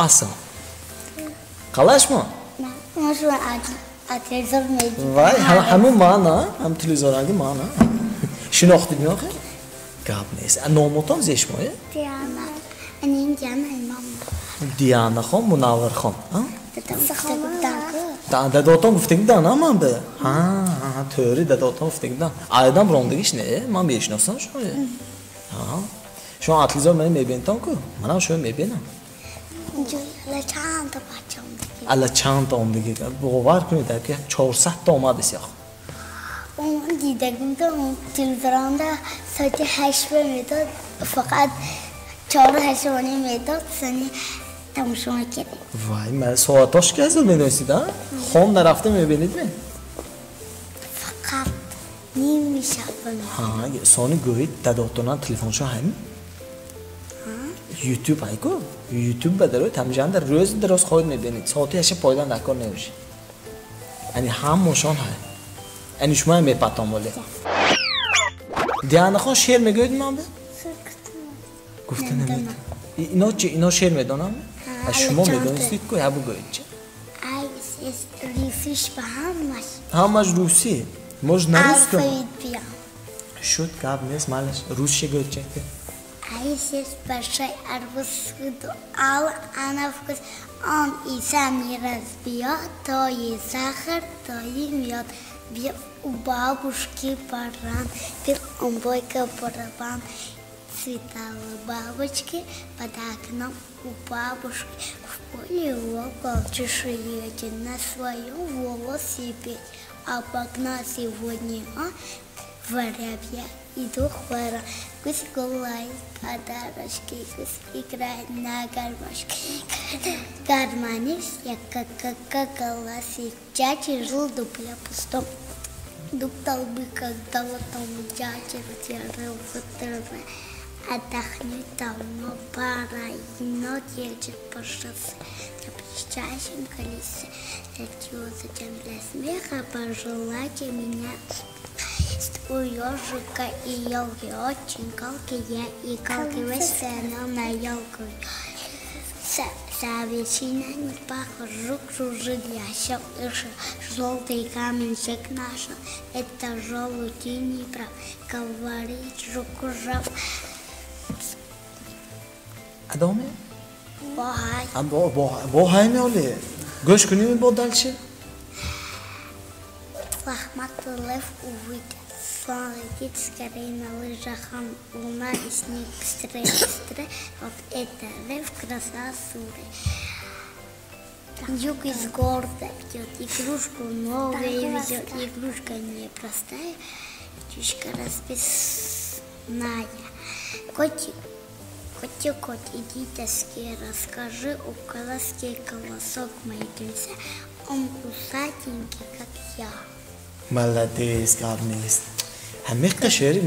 Асл. Қалай шумо? Телевизор медидам. Вай, ҳамун ман, ҳам телевизоранги ман. Шинохтид меохе? Гап нест. Номотон зе шумо? Диана. Анин Диана имом. Диана хон, Мунаввар хон. Дадотон гуфтагӣ будан, ман бе? Ҳа, тӯри, дадотон гуфтагӣ будан. Айдам рондагиш не, ман мешиносам шумо. Шумо телевизор мани мебинитон ку? Манам шумо мебинам. Ала чандта бача омдагӣ. Ала чандта омдагӣ. Бовар кунед, ки 400 та омадис ях. Дидагимда телевизоронда соати 8 медод, фақат чору ҳаштоним медод, сани тамошо мекардем. Вай, ман соатош ки азл медонистид, а? Хом нарафта мебинед ме? Фақат ними шаб. Ҳа, сони гӯед, дадотонан телефоншо ҳами? Ютуб ҳайку, Ютуб ба дарои тамҷанда рӯзи дароз хоҳед мебинед, соати 8 пойдан дар кор небошед. Ани ҳамошон ҳай. Ани шумо мепатон воле. Дианахон, шеър мегӯед ман бе? Гуфта наметавонам. Ино чи, ино шеър медонам? Шумо медонистед ку, я бугӯед чи? Русиш ба ҳамаш. Ҳамаш русӣ. Может, на русском? Алфавит биям. Шуд, гап нест, малаш. Русча гӯед чи? А если большой арбуз ал, а на вкус он и сам не разбьет, то и сахар, то и мед. Бил у бабушки баран, бил он бойко барабан. Цветала бабочки под окном у бабушки. В поле около чешуете на своем велосипеде. Обогнал сегодня он воробья и двух ворон. Гусь гуляет по дорожке, гусь играет на гармошке. Гармонист я как голосит. Дядя жил дубля пустом. Дуб долбы, когда потом дядя рыл в. Отдохнуть давно пора, енот едет по шоссе на блестящем колесе. Для чего, зачем, для смеха пожелайте меня. У ежика и елки очень колки, я иголки высыпал на елку. Совершенно не похож, жук жужжит, я сел и желтый каменщик нашел. Это желудь и не прав, говорит жук жав. Адоме? Боҳай. Бо ҳай меоле. Гӯш кунем бо дальше? Лохматый лев увидел. Слон летит скорее на лыжах, он луна и снег быстрее, быстрее. Вот это лев, краса суры. Юг из города идет, игрушку новую везет. Игрушка непростая, чушка расписная. Котик, котик, кот, иди доске, расскажи у колоске колосок моей друзья. Он усатенький, как я. Молодец, гап нест. Ҳамиққа шеъри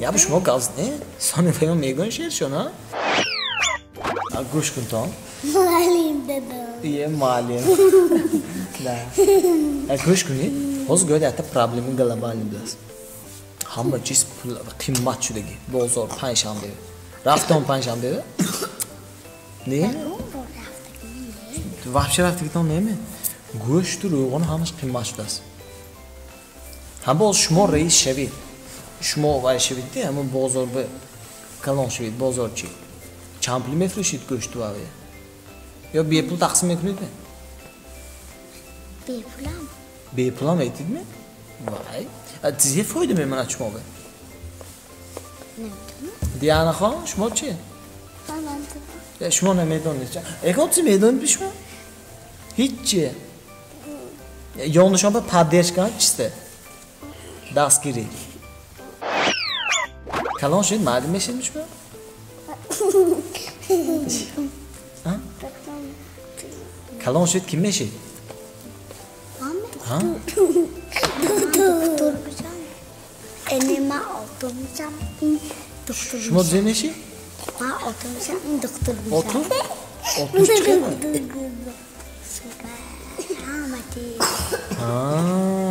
я бо шумо газ не? Сони фаён мегӯен шеършон, а? Гӯш кун то. Муаллим дадо. Е, муаллим. Да. Гӯш кунед, ҳозир гӯяд якта проблеми глобальный будааст. Ҳама чиз қимат шудагӣ. Бозор панҷшанбе. Рафтон панҷшанбе? Не? Вообще рафтагитон неме? Гӯшту рӯғон ҳамаш қимат шудааст. Ҳам боз шумо раис шавед, шумо вай шавед, ҳамон бозор ба калон шавед, бозорчи, чанд пул мефурӯшед гӯшту аве ё бепул тақсим мекунед ме? Бепулам. Бепулам метидме? Вай, чизе фоида мемонад шумо бе? Дианахон, шумо чи? Шумо намедонед? Ягон чи медонед шумо? Ҳиччи? Ёнашон ба поддержка чиста, дастгирӣ. Калон шуд, маълум мешед шумо? Калон шуд, ким мешед? Доктор мешам. Эне ма оту мешам, доктор. Шумо зе мешед? Ма оту мешам, доктор мешам. Оту? Оту чӣ?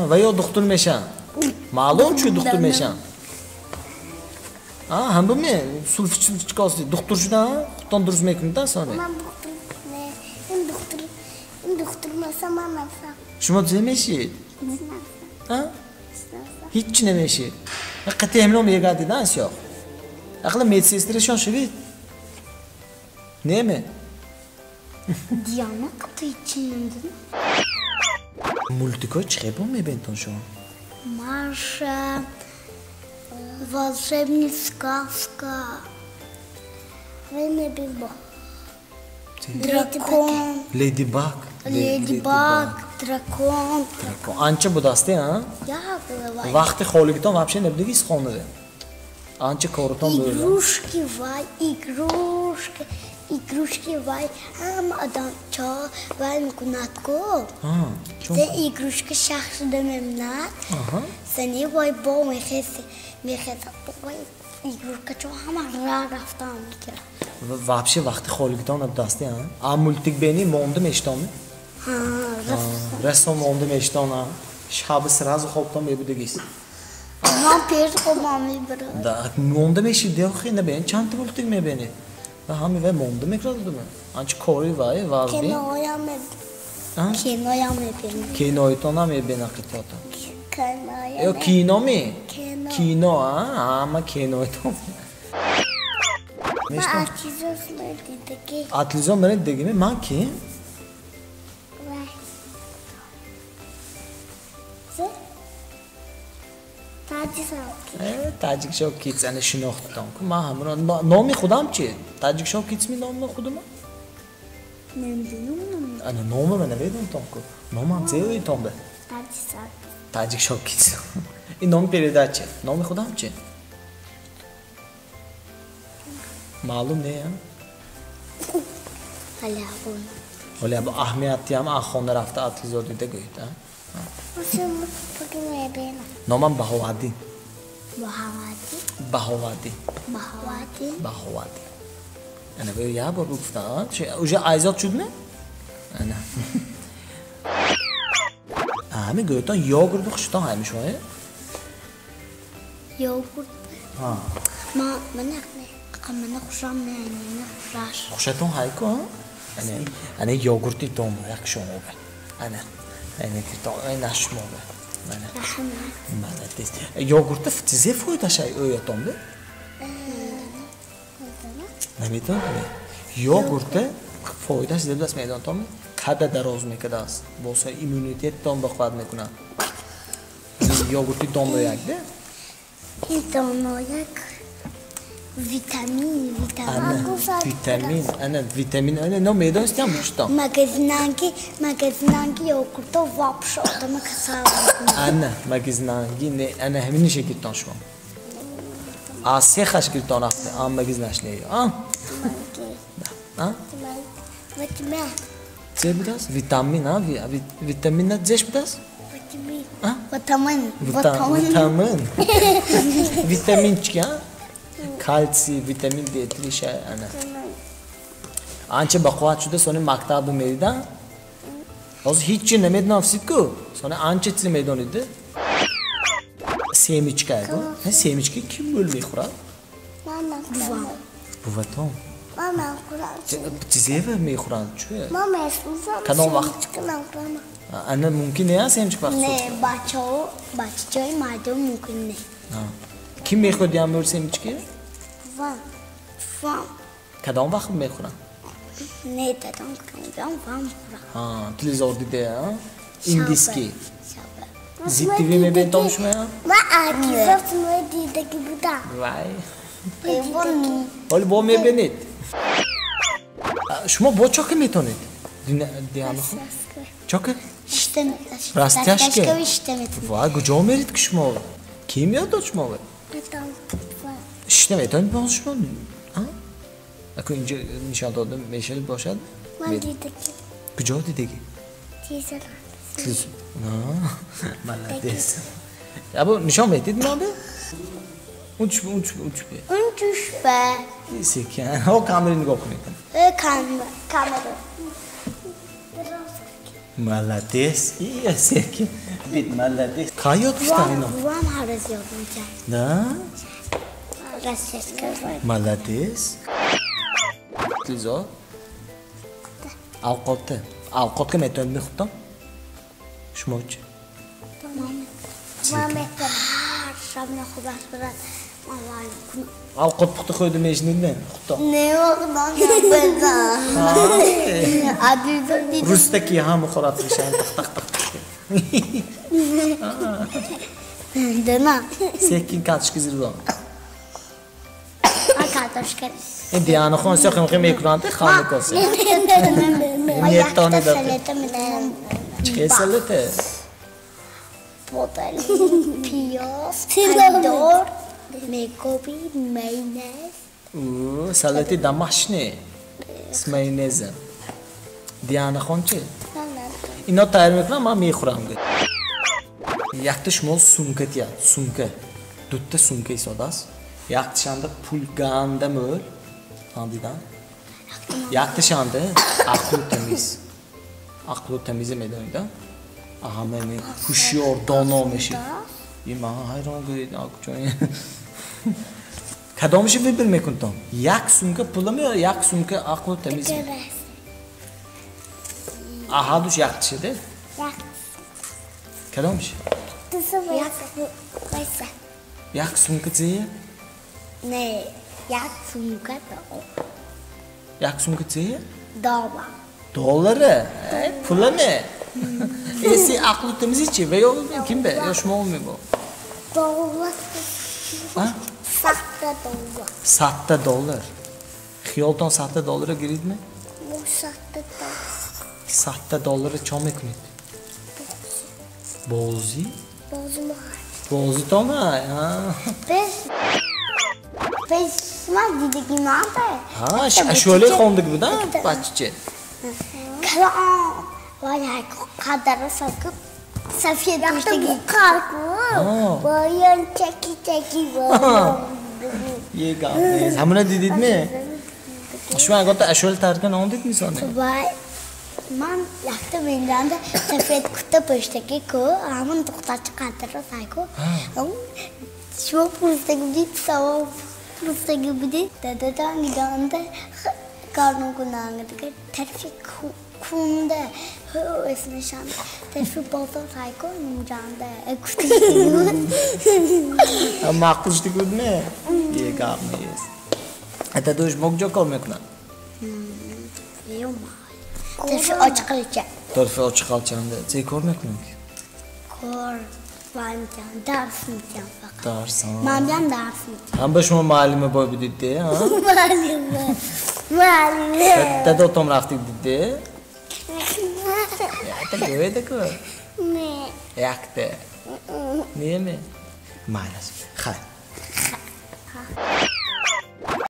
Ва ё духтур мешан? Маълум, чӯ духтур мешан? Ҳам буме сулфичкоси духтур шудан. Худтон дуруст мекунед, соне? Ман духтур не, ин духтур, ин духтур маса ман нафам. Шумо чӣ мешид? А? Ҳеҷ намешид. Қати ҳамино мегардид, а, сиёх? Ақла медсестрашон шавед? Неме? Диана қати ҳеҷ намедонам. Мультикҳо чӣ хел мебинедтон шумо? Маша, волшебная сказка, Бибо. Дракон. Леди Баг. Леди Баг, дракон. Дракон. Анча будасте, а? Я была. Вақти холигитон вообще набудагист хонада? Анча корутон буд? Игрушки вай, игрушки, игрушки вай, ҳама одамчо вай мекунад ку. Се игрушка шах шуда мемонад. Сани вай бо мехеси, мехеса вай игрушкачо ҳама ра рафтан мекунад. Вообще вақти холигитон набудасте, а? А мультик бени монда мешитон? Ҳа, расо монда мешитон, а? Шаби сразу хобтон мебудагист. Ман пеш хобам мебарад. Да, монда мешид, дехи набен, чанд та мультик мебинед? Ва ҳами вай монда мекард дума. Анча кори вай вазби. Киноям мебинам. Киноям мебинам. Киноитон мебинам қитётон. Киноям. Ё кино ми? Кино. Кино, а? Ама киноитон. Ман ателевизор медидагӣ. Ателевизор медидагӣ ми? Ман ки? Вай. Таҷикшоҳ Кидс, ана шинохтитон ку. Ман ҳамро номи худам чи? Таҷикшоҳ Кидс ми номи худама? Намедонам. Ана номама намедонтон ку. Номам зеоитон бе? Таҷикшоҳ Кидс. Ин номи передача. Номи худам чи? Маълум не, а? Ҳоли Ҳоли або аҳамиятиам а хона рафта ателевизор дида гӯед, а? Номам Баҳоваддин. Баҳоваддин? Баҳоваддин. Баҳоваддин? Баҳоваддин. Ана бо як бор гуфтам, а? Уже айзод шуд не? Ана. Ҳами гӯятон йогурту хушитон ҳами шумо, э? Йогурт? Ҳа. Ма, мана, мана хушам, мана хушаш. Хушатон ҳайку, а? Ана, ана йогурти том як шумо бе. Ана. Ана китон, ана шумо бе. Мана. Раҳмат. Молодец. Йогуртта чизе фоидаш ай оятон бе? Намедонам. Йогуртта фоидаш зеб даст медонтон? Қада дароз мекардааст. Боса иммунитеттон бақувват мекунад. Йогурти донояк де? Ин донояк витамин, витамин. Витамин, ана витамин, ана но медонистам бучтам. Магазинанги, магазинанги йогуртто вообще одама касал мекунад. Ана магазинанги не, ана ҳаминиша гиртон шумо. А сехаш гиртон рафта, а магазинаш не, а? А? Витамин. Зе будааст? Витамин, а? Витамин зеш будааст? Витамин. А? Витамин. Витамин. Витаминчики, а? Калсий, витамин D3 шай, ана. Анча бақувват шуда, сони мактаб медидан. Ҳозир ҳеҷ чи намедонам ку. Сони анча чиз медонид. Семечка ку. Семечка ким бӯл мехӯрад? Бувам. Буватон. Ман мехӯрам. Чизева мехӯранд? Чӯ? Ман месӯзам. Кадом вақт? Семечка мехӯрам. Ана мумкин не семечка вақт? Не, бачаҳо, бачаҳои мардум мумкин не. Ким мехӯрд ямбӯр семечка? Бувам. Бувам. Кадом вақт мехӯранд? Не, дадам кадом вақт мехӯрам. Ҳа, телевизор диде, а? Индиски. Зид ТВ мебинтон шумо? Ман телевизор дидагӣ будам. Вай. Ҳоли бо мебинед. Шумо бо чо ки метонед? Диана хо? Чо ки? Растяжка. Вай, куҷо мерид ки шумо? Ким ёд дод шумо? Шишта метонед боз шумо? А? Аку инҷо нишон дода мешавад бошад? Ман дидагӣ. Куҷо дидагӣ? Телевизор. Телевизор. Молодец. Або нишон медид ма бе? Унчбе, унчбе, унчбе. Унчбе. Секин. Ҳо камера нигоҳ кунед. Камера. Молодец. Ия секин. Бит молодец. Кай ёд гирифтан ино? Бувам ҳар рӯз ёд мегирам. Да? Растяжка. Молодец. Телевизор? Авқотта. Авқотка метавонед мехӯрдам? Шумо чӣ? Ман метавонам. Ҳар шаб нахӯбаш бурад. Авқот пухта хӯрда мешунидме? Худто. Не, ман набудам. Рустаки ҳам хӯрад мешаванд тақ тақ тақ. Дана. Секин картошка зирдон. Картошка. Ин Диана хон сё хим хим мекунанд хан мекосе. Якта салата медам. Чӣ салата? Бодали, пиёз, помидор, мекоби, майонез. Салати домашний с майонезом. Диана хон чӣ? Ино тайёр мекунам, ман мехӯрам. Якта шумо сумка тият, сумка. Дутта сумка истодааст. Якташанда пул ганда мӯл. Дидан? Якташанда ақлу тамиз. Ақлу тамиза медонед, а? Ҳама ҳушёр, доно мешид. И ман ҳайрон гӯед, куҷо? Кадомашо выбор мекунтон? Як сумка пулами ё як сумка ақлу тамиз? Ҳардуш якташаде? Кадомаш? Як сумка зея? Не, як сумка Як сумка зея? Доллар. Доллара? Пулами? Эси ақлу тамизи чи? Ва ё ким бе? Ё шумо мебо? Доллар. Садта доллар. Садта доллар. Хиёлтон садта доллара гиридме? Садта доллар. Садта доллара чо мекунед? Бозӣ? Бозӣ мехарем. Бозитон а? Пеш ман дидагӣ манда. Ҳа, ашёле хондагӣ буда, бачча. Калон вай қадара сакып сафед пуштагӣ. Қарку. Боён чаки чаки боён. Е гап нест. Ҳамуна дидидме? Шумо агота ашёле тарка наондид мисоне? Вай ман якта менданда сафед кута пуштагӣ ку, ҳамун духтарча қадара сайку. Шумо пурсидаги будид, савол пурсидаги будид. Дададан гидонда карнугунангдига тарфи кунда эснашанда тарфи бозор сайку нумҷанда куфтаги буд. Маъқул шудиги будме? Е гап нест. Дадош мо куҷо кор мекунад? Тарфи очқалча. Тарфи очқалчанда. Чӣ кор мекунад? Кор ман дарс медиҳам фақат. Дарс. Ман биям дарс медиҳам. Ҳам ба шумо муаллима бой будид де? Муаллима. Муаллима. Дадотом рафтик будид де? Якта гӯеда ку? Не. Якта. Не ме? Майлаш. Хайр.